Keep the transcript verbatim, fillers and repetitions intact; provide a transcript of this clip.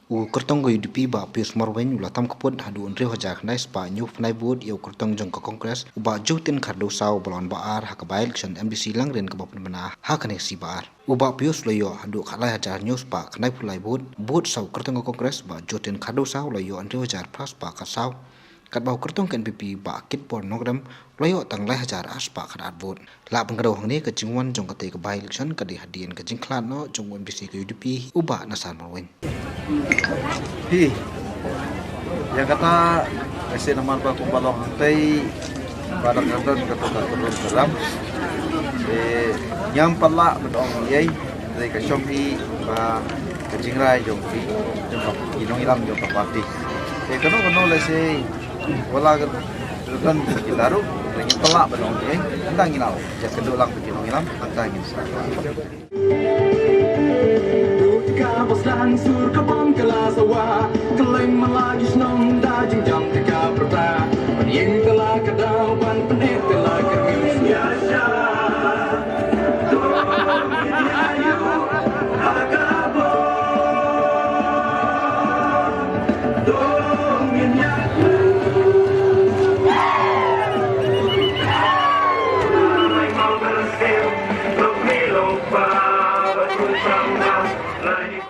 U kyrtong ka U D P Bah Pius Marwein u la tam kput haduh hynriew hajar khyndai spah hynñiew phew lai vote ïa u kyrtong jong ka Congress u Bah Jotin Khardewsaw ba la wan ba ar ha ka by-election M D C Langrin kaba pynbna ha kane ka sngi ba ar. U Bah Pius u la ïoh haduh khatlai hajar hynñiew spah khyndai phew lai vote, bad sa u kyrtong ka Congress Bah Jotin Khardewsaw u la ïoh hynriew hajar phra spah khatsaw. Katba u kyrtong ka N P P Bah Kitbor Nongrum u la ïoh tang lai hajar ar spah khatar vote. La pynkyndit hangne ka jingwan jong katei ka by-election ka dei hadien ka jingkhlad noh jong u M D C ka U D P u Bah Nasan Marwein. Hi. Ïa kata, ese namar ba kumba long hangtei ba dang ka don kata ka turun ka ram. Eh, ngam pat lah ban ong ei, dei ka shong hi ba ka jingrai jong phi, jong ka, ki nongïalam jong ka party. Eh, kano kano lehse wat la ka don ki daru, ngim pat lah ban ong ei, hangta ngin ïaw, ïakynduh lang bad ki nongïalam, hangta ngin sa. Ka bos dan sur ka bom ka la sawa, ka leng mala ki shnong da jingjam te ka pyrta.